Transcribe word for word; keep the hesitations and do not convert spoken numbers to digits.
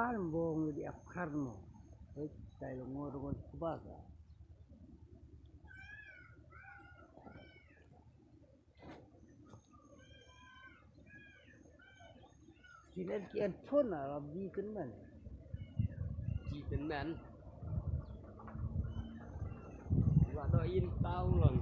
An bong di apkar mo. Hei, tai lo ngor ngor kubasa. Kinan ki an phone a bi ken man. Ki ken man. Wa do in tau lon.